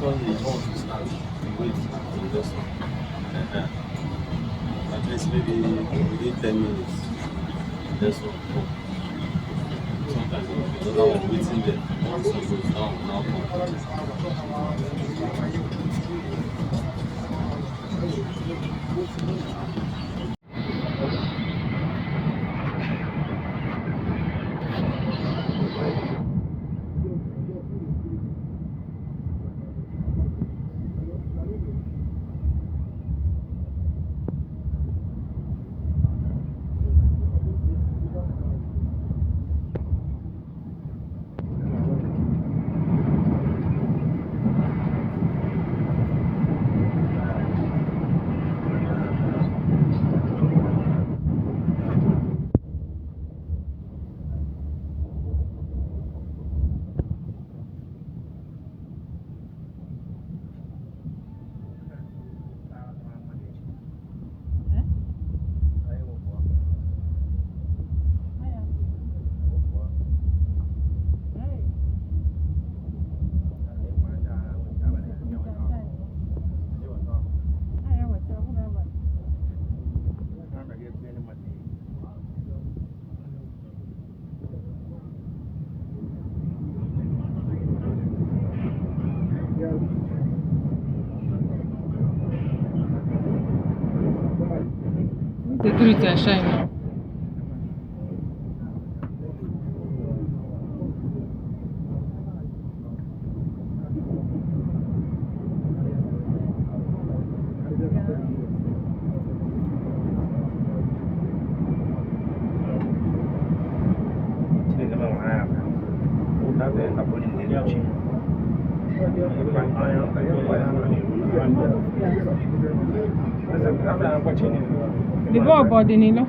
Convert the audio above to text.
Secondly, you don't want to start, you wait for the next one. Uh-huh. At least maybe within 10 minutes, the next one will come. Sometimes there will be another one waiting there. Once one goes down, will now come. Security are shine. The bulb ọ dị n'ilo?